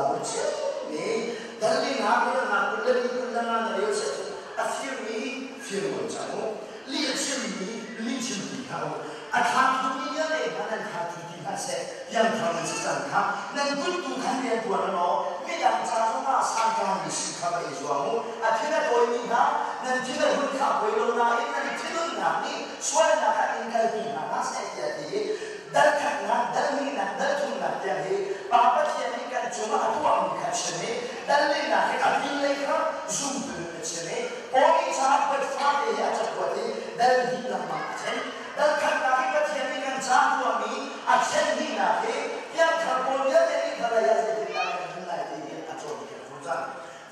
Zabu chimmi dallinak relnak 22 25 na rel seh cun a firmi fir ngol cang u. Lih a chimmi lih chim ti hlah u. A thlangthumi vialte hna nan thlangthu ti hlah seh. Piangthar nan si cang kha nan kut tu khan rian ṭuan u law midang ca zongah santlangmi si kha va i zuam u. A thin a tawimi hna nan thin a hun kha poi lo nain nan thinhunnak nih sualnak ah in kalpi hna hlah seh tiah a ti i dal khatnak, dal hnihnak, dal thumnak tiang hi Pa Pathian nih kan cungah a tuahmi kha a chim i dal linak hi a pinlei kha zumtu in a chim i Paul nih caah kuat fate hi a cakuat i dal hnih lengmang a then. Dal khatnak hi Pathian nih kan ca tuahmi a then hnihnak hi piangthar pawl vialte nih vawlei ah zeitindah kan nun lai ti hi a cawnpiak zungzal.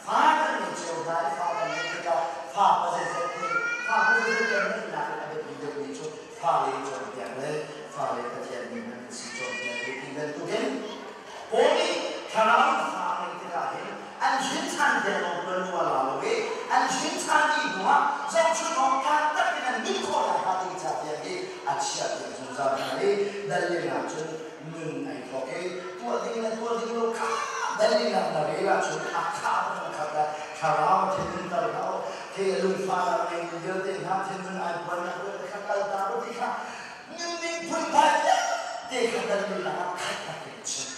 Fa kan ngei cio hna i fa kan ngeih tikah fa pazeizat nih fa pazeizat kan ngeihnak in a biapi deuhmi cu fale cawnpiak le fale Pathian mi hmanh an si cawnpiak ve ti bantukin Paul nih thlarau in fa a ngeih tikah hin an hrin ṭhan tiang lawng tuan lu a la lo i an hrin ṭhan dih hnuah zohchun awk tlak tak in an nun khawh nakhnga ding ca tiang hi a chiah piak zungzal hna i dal lengah cun nun ai thawk i tuah ding le tuah ding lo kha dal lengah na rel ahcun a khah bang khat le thlarau thinhun tal hlah u khi lungfahnak ngeimi vialte hna thinhun ai puannak vialte kha kaltak u ti kha nunning phunphai vialte kha dal lengah ah khat tak in chim.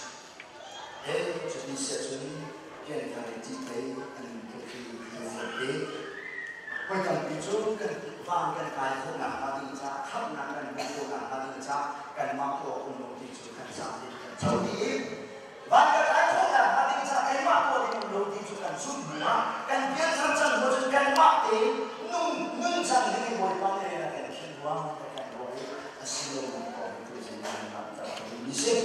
He cuti si ahcun pianthar i citei an tuk hi hi Voi tampi cu kan van kan kai khawhnak hnga ding caah khamhnak kan hmuh khawhnak hnga ding caah kanmah tuah um lo ti cu kan zapi in kan co dih i van kan kai khawhnak hnga ding caah keimah tuah ding um lo ti cu kan zumh hnu ah kan pianthar cang hnu cun kanmah tein nung nungcang ding in Bawipa nih rian a kan khinh ruang ah kan ruah i a si lomi kong tu zeidah an langhter mi si.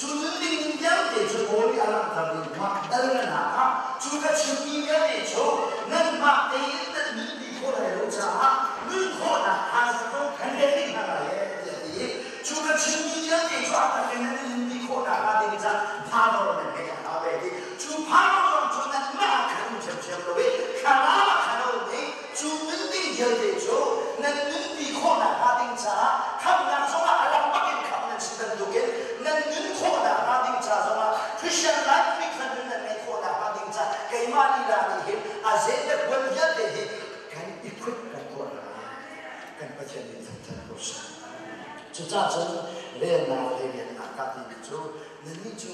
Cu nunning ning vialte cu Paul nih a langhter ding hmah dal na ah cu ka chimmi vialte cu nanmah tein nan nunpi khawh lai lo caah nun khawhnak thazaang kan pek ding hna lai ee tiah a ti i cu ka chimmi vialte cu a tak in nan nunpi khawhnak hnga ding caah phanor nan ngeih a hau ve ti. Cu phanor zong cu nanmah ah khan um ṭhiamṭhiam lo i thlarau ah khan a um i cu nunning vialte cu nan nunpi khawhnak hnga ding caah khamhnak zongah a lam bak in khamh nan si bantukin nan nun khawhnak hnga ding ca zongah Christian life Khrihfa nun nan ngeih khawhnak hnga ding caah keimah lila nih hin a zeizat buan vialte hi kan equip kan tuah hna kan Pathian nih thangṭhat ko seh. Cucaah cun relnak le riannak ka timi cu nannih cu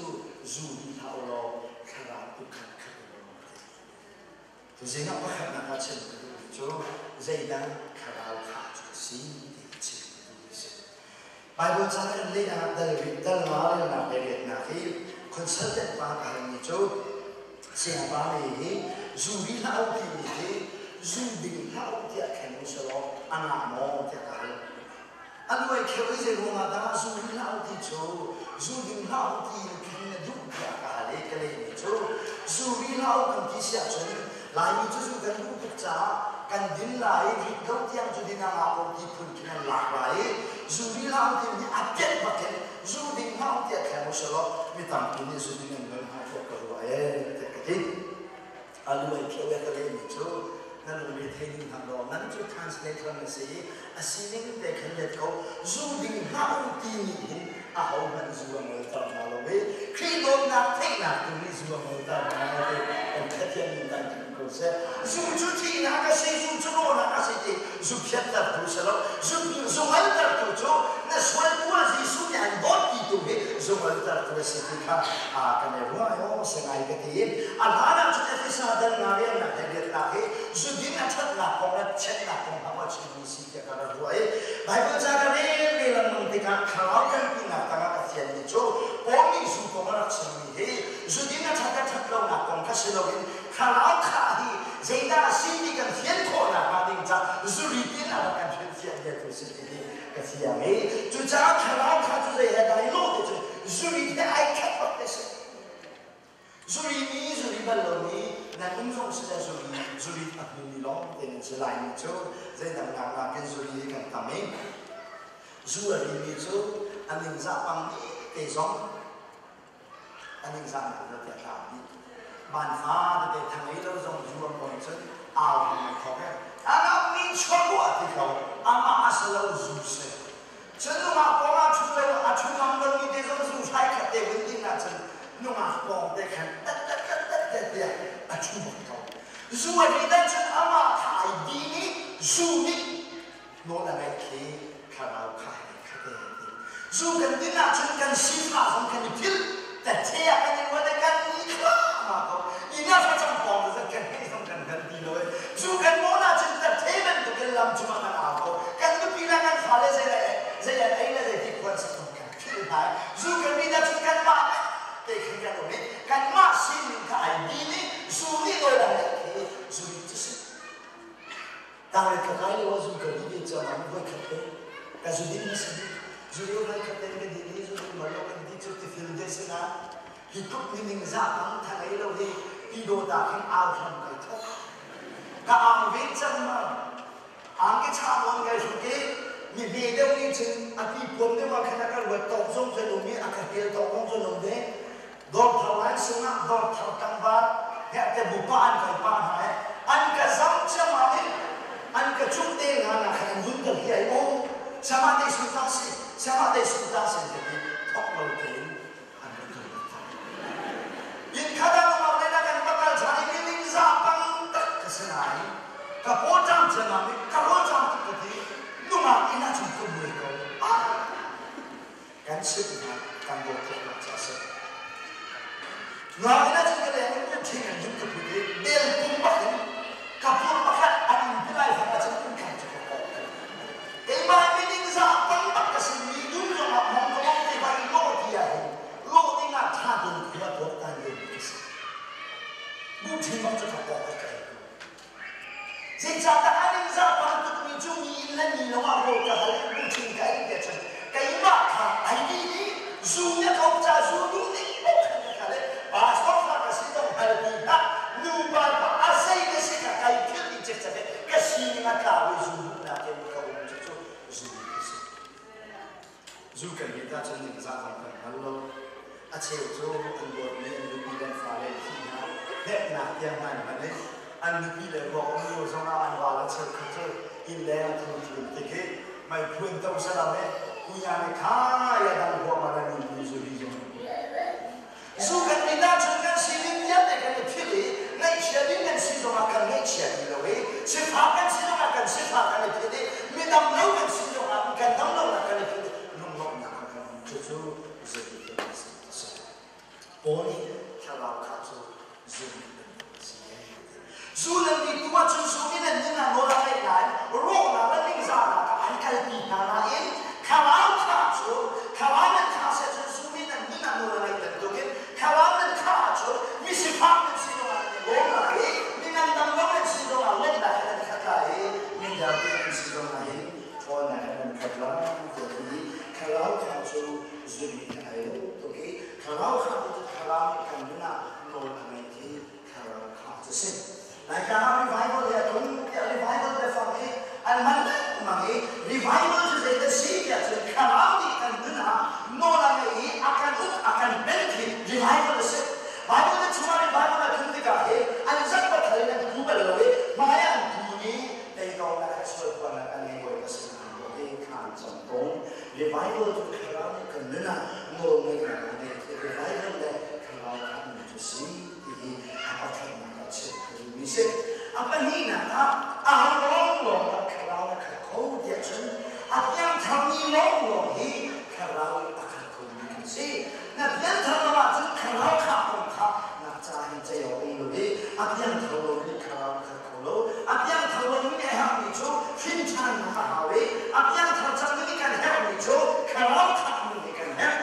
zu hi hlah u law thlarau tu khan khat u law. Tuzing ah pakhatnak ah chim ka duhmi cu zeidah thlarau thah cu a si ti hi chim ka duhmi a si. Baibal ca kan leh ah dal dal nga relnak le riatnak hi consultant pa ka halmi cu sayapa le hi zu ri hlah u timi hi zu ding hlah u tiah khen u selaw a ngah maw tiah ka hal. A luai kheu i zei ruangah dah zu ri hlah u ti cu zu ding hlah u ti in khin na duh tiah ka hal i ka lehmi cu zu ri hlah u kan ti si ahcun Laimi cu zu kan duh tuk caah kan din lai i rit lo tiang cu din a ngah ko ti phun khin an lak lai i zu ri hlah u timi a piat bakin zu ding hlah u tiah thleng u selaw mi tampi nih zu ding an ngol hnga tiah ka ruah ee tiah ka ti. A luai kheu i ka lehmi cu na lungre thei ding hlah law nang cu translator na si i a sining te khan let ko. Zu ding hlah u ti nih hin ahohmanh zu a ngolter hna lo i Khrih dawtnak theihnak tu nih zu a ngolter hna ti kan Pathian min kan thanh ko seh. Zu cu thihnak a si, zu cu rawhnak a si ti zu phiattertu si lo. Zu zu ngaltertu cu na sual bu ah Jesuh nih an dawt ti tu hi zu ngaltertu a si ti kha kan i ruah aw si ngai ka ti. A hlan ah cun Efesa dal nga relnak le riatnak hi zudin a ṭhatnak kong le chiatnak kong hna a chimmi si tiah ka rak ruah i Baibal ca ka rel ve lengmang tikah thlarau kalpinak tangah ka fianmi cu Paul nih zu kong a rak chimmi hi zudin a ṭhat a ṭhat lonak kong kha si loin thlarau khah hi zeidah a si ti kan fian khawhnak hnga ding caah zuri tin a rak kan hrilhfiah bia tu si ti hi ka fiang i cucaah thlarau kha cu zei he dah i lawh ti cu zuri he ai khat bak te si. Zuri mi zuri bal lomi nan um zong si le zuri zuri a hmumi lawng te nan si. Laimi cu zeidang nak nakin zuri hi kan tam i zu a rimi cu a ningzah pang te zong a ningzah nak lo tiah tlau dih. Banfa tete thangei lo zong zu a hmuan cun au hang ai thawk e. Anam mi chuak ti ko amah a si lo zu si. Cun nungak pawng ah ṭhu lo a ṭhu ngam lomi te zong zu hrai khat te vun din ahcun nungak pawng te khan tat. ṭhu bak ko. Zu a rit ahcun amah kha ai din i zu nih nawl a ngeih khi thlarau kha hei khat e ti. Zu kan din ahcun kan sifah zong kan i philh. Tethe ah kan i ruat i kan ni thluahmah ko. Inn ah thlacam pawng zat kan hei zong kan hngal ti lo i zu kan mawn ahcun tethe bantukin lam cungah kan au ko. Kan nupi le kan fale zei le zei an ei le zei ti khuan sak zong kan philh hna i zu kan rit ahcun kanmah te khin kan um i kanmah sining kha ai din i zu nih nawl a ngeih khi zu rit cu si. Tangri ka kai lio ah zu ka di ve cang voi khat te ka zu din hmasa bik zu lio voi khat te ka din i zu ding bal lo kan ti cu tifil de si na hi tluk ni ning za pang tha ngei lo hi ti do ta khin au hram kai thok ka ang ve cang ma ang ke cha mon kai hruk i mi hme deuh nih cun a ti puam deuh ah khan a ka ruat tawk zong kan um i a ka hel tawk zong kan um ve Dawrthar lai sungah dawrthar tlangval herte bupa an kai pah hna i an ka zam ciammam in an ka cuk te hna na khan an vun ka hliai o siamah dei sung ta si siamah dei sung ta si ti thok lo tein an ka tum inn khat ah nungak le na kan va kal ṭhan i mining za pang tak ka si nain ka paw ṭam ciammam i ka rawl ṭam tuk ka ti nungak inn ah cun ka buai ko ah kan chimh hna kan dawt tuknak cu a si. Nain ahcun ka leng in ṭhing an him ka put i bel pum bak in ka pur pakhat an in pi lai fang ahcun inn khan cu ka kawk. Keimah mining za pang bak ka si mi dum zongah mong ka mong te ba i lawh ti ah hin lawh ding ah ṭha tein khua tuak tan ding ka si. Bu ṭhing bak cu ka kawk ka kai. Zeicahtiah an in zahpah tukmi cu mi inn le mi lo ah rawl ka hal i buṭhing ka ei tiah cun keimah kha ai dih i zu nih a ka uk caah zu duh ding paoh khan ka kal i pastor fa ka si zong hngal ti hlah nupa pa a zei ka si kha kai philh dih cikcek i ka sining a tlau i zu duhnak in ka um cucu zu ka si. Zu kan rit ahcun ningzah zong kan hngal lo. A cheu cu an dawtmi an nupi le an fale an thih hna. Hneknak tiang hna an hman i an nupi le ruak um lio zongah an val a cheukhat cu inn leng an thung tlun tik i meiphu in to salam i kunya nih kha ya dang huam ah nan nupi zuri zong an Zu kan rit ahcun kan sining vialte kan i philh i ngaihchia ding kan si zongah kan ngaihchia ti lo i sifak kan si zongah kan sifak kan i philh i midam lo kan si zongah kan dam lonak kan i philh i lunglawmhnak ah kan um. Cucu zeitin a si a si. Paul nih thlarau kha cu zun bantuk a si. Zu nan ti tu ahcun zu in an ning ah nawl a ngeih nain rawhnak le ningzahnak ah an kalpi hna nain thlarau kha cu thlarau nan kha si ahcun zu in an ning ah nawl a ngeih bantukin thlarau nan kha ahcun misifak nan si zongah nan i lawm lai i mi ngandam lo nan si zongah lawmhnak he nan khat lai i mindar nan si zongah hin ṭhawnnak he nan khat lai tiah ti thlarau kha cu zu in ai lo tuk i thlarau kha cu thlarau nih kan nun ah nawl a ngeih khi thlarau kha cu si. Laitlang ah revival he a tlung tiah revival biafang hi an hman lengmang i revival cu zeidah si tiah cun thlarau nih kan nun ah nawl a ngei i a kan uk a kan pen khi revival a si. Bible na chungah revival a tlun tikah hi an zat pathal in an tlu bal lo i hmai ah an kun i teidawnak he sualphuannak an ngei bawi ka sin an ruah i thla an cam tung. Revival cu thlarau nih kan nun ah nawl ngeihnak a ngei khi revival le thlarau kha nun cu si. Hihi a pakhatnak ah chim ka duhmi si. A pahnihnak ah aa lawnglawng ah thlarau a khat kho tiah cun a piangtharmi lawnglawng hi thlarau in a khat khomi kan si. Na piangthar lo ahcun thlarau khah kong kha na ca hin ceih awk um lo i a piangthar lomi thlarau a khat kho lo. A piangthar lomi nih a herhmi cu hrinṭhannak a hau i a piangthar cangmi nih kan herhmi cu thlarau khahmi nih kan herh.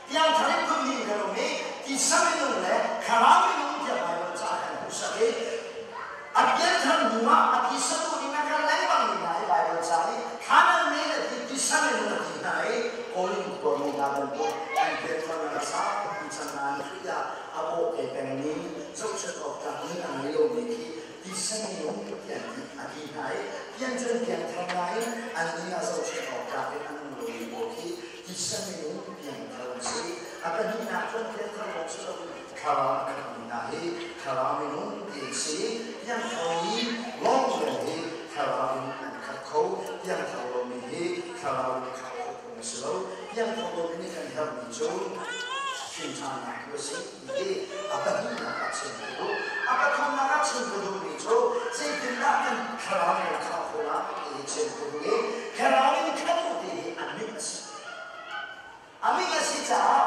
Piangthar in phun hnih kan um i tisa minung le thlarau minung tiah Baibal ca kan hmuhsak i a pianthar hnu ah a tisa tu nih a kan lengmang mi hna hi Baibal ca nih thlan men a ti tisa minung a ti hna i Korin khuami hna bantuk an pianthar a saupi cang nain Khrih ah a bawhte pengmi zohchunh awk tlak nun a ngei lomi khi tisa minung tiah a ti hna i pian cun piangthar nain an ning ah zohchunh awk tlak in an um lomi pawl khi tisa minung piangthar an si. A pahnihnak cun piangthar lawng si loin thlarau a khatmi hna hi thlarau minung ti an si. Piangthar mi lawnglawng hi thlarau in an khat kho. Piangthar lomi hi thlarau in khah khawh phung a si lo. Piangthar lomi nih kan herhmi cu hrinṭhannak tu a si ti hi a pahnihnak ah chim ka duh. A chim ka duh i thlarau in khat u ti hi a min a si. A min a si caah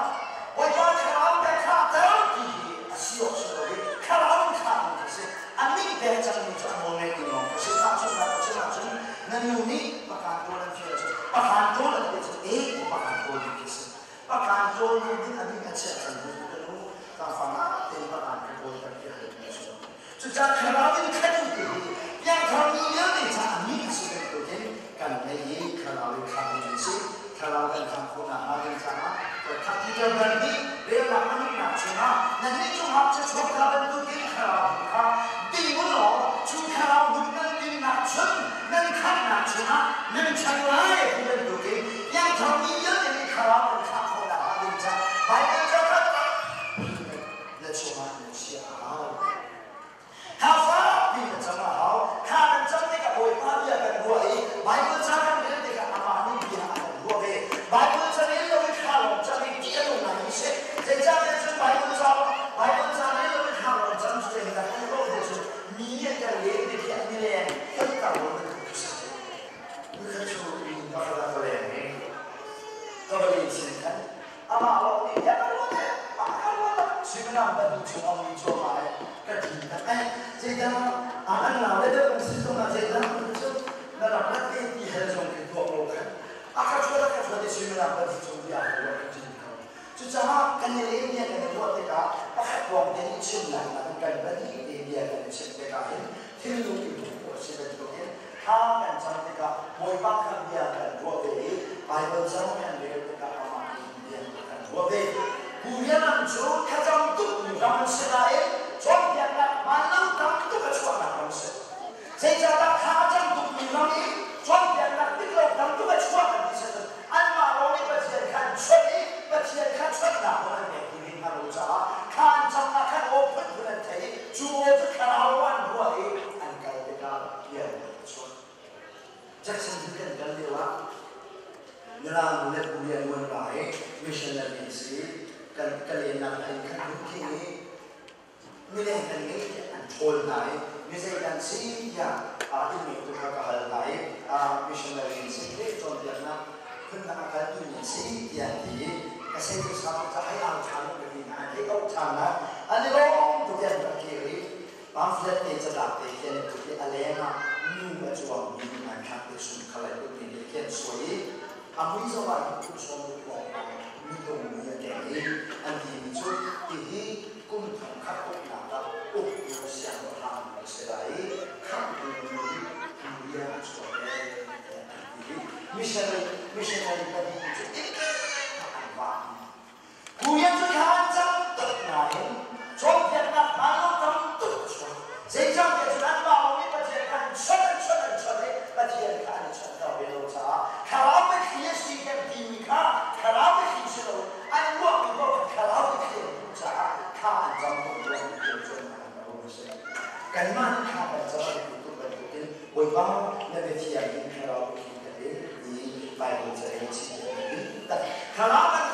Bawipa thlarau kan thlahter ti hi a si awk si lo i thlarau in thlahmi ka si. A min pek cangmi cu a nawl ngeitu lawng ka si. Tahchunhnak ka chim ahcun na nu nih pakan tawl an fial cun pakan tawl an ti cun e pakan tawl ding khi si. Pakan tawl nu nih a min a chiah cangmi cu ka nu zaangfah ngai tein pakan ka tawl kan ti hal mi a si. Cucaah thlarau in khat u ti hi piangthar mi vialte caah mi a si bantukin kan ngei i thlarau in khat ding an si. Thlarau kan khamh khawhnak hnga ding caah Peter ban nih relnak pahnihnak chungah nannih cu ngakchia chuakka bantukin thlarau kha ding u law cu thlarau hmun nan dinnak cun nan khamhnak chungah nan chan lai ti bantukin piangthar mi vialte nih thlarau kan khah khawhnak hnga ding caah Baibal ca kha na chungah na chiah a hau. Kha fakpi na cam a hau. Kha kan cam tikah Bawipa bia kan ruah i Baibal ca kan rel tikah amah nih bia a kan ruah ve. Baibal ca rel lo i thla lawng cam i ṭih a nung ngaimi si. Zeicahtiah cun Baibal ca Baibal ca rel lo i thla lawng cam cu zeidah kan ruah ti cu mi nih an kan len ti khi an i leng holhter lo bantuk khi si. Nikhat cu pakhat ah ka leng i ka va len sin khan amah lawng nih bia kan ruat eh mah kan ruat ah suimilam pahnih chung a mui cuahmah eh ka ti tak eh zeidah an nau le deuh kan si zong ah zeidah cu na rak rat te ti hal zong khi tuak lo khan a ka chuat a ka chuat i suimilam pahnih chung bia kan ruat kan cin ko. Cucaah kan i len bia kan i ruah tikah pakhat ruang te nih chimnak nakin kan pahnih te bia kan i chim tikah hin thinlung i hmuh khawh a si bantukin thla kan cam tikah Bawipa kha bia kan ruah ve i Baibal cang kan rel tikah amah nih bia kan ruah ve. Korea ram cu thlacam tukmi ram an si nain cawnpiaknak hmaan lo tam tuk a chuahnak ram a si. Zeicahdah thla a cam tukmi ram i cawnpiaknak dik lo tam tuk a chuah kan ti si cun anmah lawng nih Pathian kha an chawnh i Pathian kha chawnhnak nawl an pek ti ve hna lo caah thla an camnak khan aw phunphun an thei i cu aw cu thlarau an ruah i an kal tikah bia an chuah. Jackson hi kan kal lio ah Mirang le Korean an ra i missionary an si. Kan ka lennak ah in khan hun king i mileng kan ngei tiah an ṭhawl hna i mi zeidah an si tiah inn ngeitu kha ka hal hna i missionary an si i cawnpiaknak phundang a kalpi mi an si tiah an ti i ka sei tu sang ca hei au ṭhan ka ti hna an hei auh ṭhan hna an i lawm tuk i an rak kir i pamphlet te catlap te khi an i put i a leng ah nu a cuangmi hmanthlak te sung kha lai putmi te khi an suai i a mui zoh ah hin kum 60 lawng minung mui a keng i an timi cu hihi kum thongkhat uknak ah uktu siangpahrang a si lai i khamhtu nu hi bia a chuak ee tiah an ti i missionary missionary pahnih cu an vah. Korean cu thla an cam tuk nain cawnpiaknak hmaan lo tam tuk a chuak. Zeicahtiah cun anmah lawng nih Pathian kha an chawnh an chawnh an chawnh i Pathian kha an i chawnhter ve lo caah thlarau biathli a si kan timi kha thlarau biathli si loin an ruahmi paoh kha thlarau biathli an hmuh caah thla an cam tuk ruang i Pathian cawnnak an rak um a si. Kanmah nih thla kan cam a biapit tuk bantukin Bawipa na biathiang in thlarau biathli ka pe ti Baibal ca in chim a biapi tak. Thlarau kan